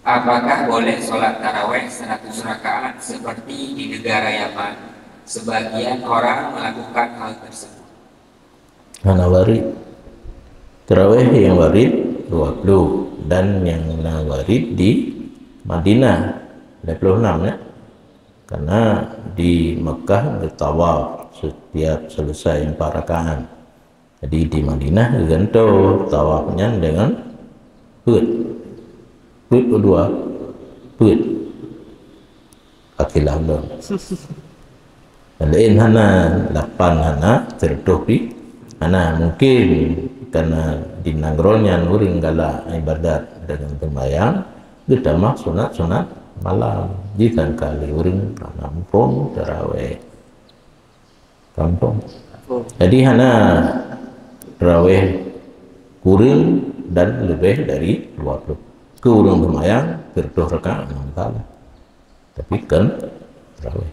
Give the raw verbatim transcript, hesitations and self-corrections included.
Apakah boleh sholat tarawih seratus rakaat seperti di negara Yaman? Sebagian orang melakukan hal tersebut. Hana warid. Tarawih yang warid dua puluh dan yang na warid di Madinah lima puluh enam, ya. Karena di Mekah geutawaf setiap selesai empat rakaat. Jadi di Madinah geugantoe tawaf nyan dengan peuet. Peuet u dua. Peuet. Akilah ulôn. Laén hana, lapan hana, sireutoh pi hana. Mungkin karena di nanggroe nyan ureuëng galak ibadat dengan sembahyang, geutamah sunat-sunat malam. Disangka lé ureuëng hana muphom tarawih. Kampung. Jadi hana tarawih kureueng dan leubeh dari dua puluh. Keu ureuëng sembahyang sireutoh rakaat hana masalah. Tapi kan tarawih.